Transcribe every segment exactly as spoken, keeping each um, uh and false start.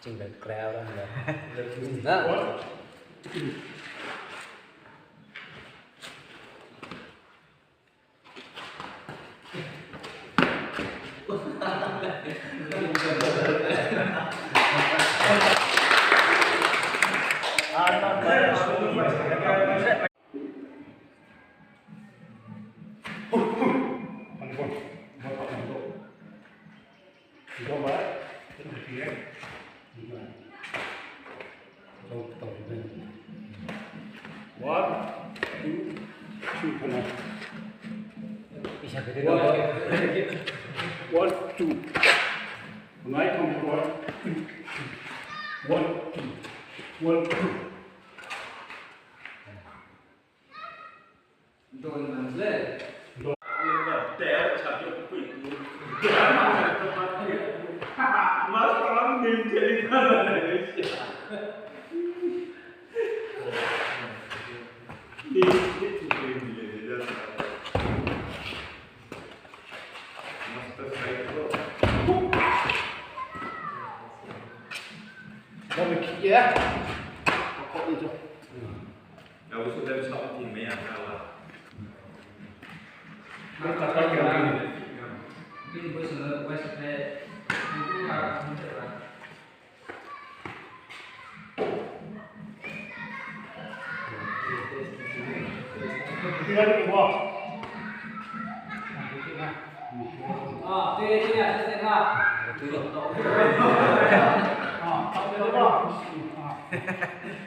Ching bai krai aro hing na. One, two, three, come on. One, two. Nai, come on. One, two. One, two.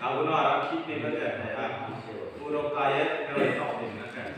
Abo no aro khih ni ma jaya ha. Uro kaya, uro tok ni ma jaya.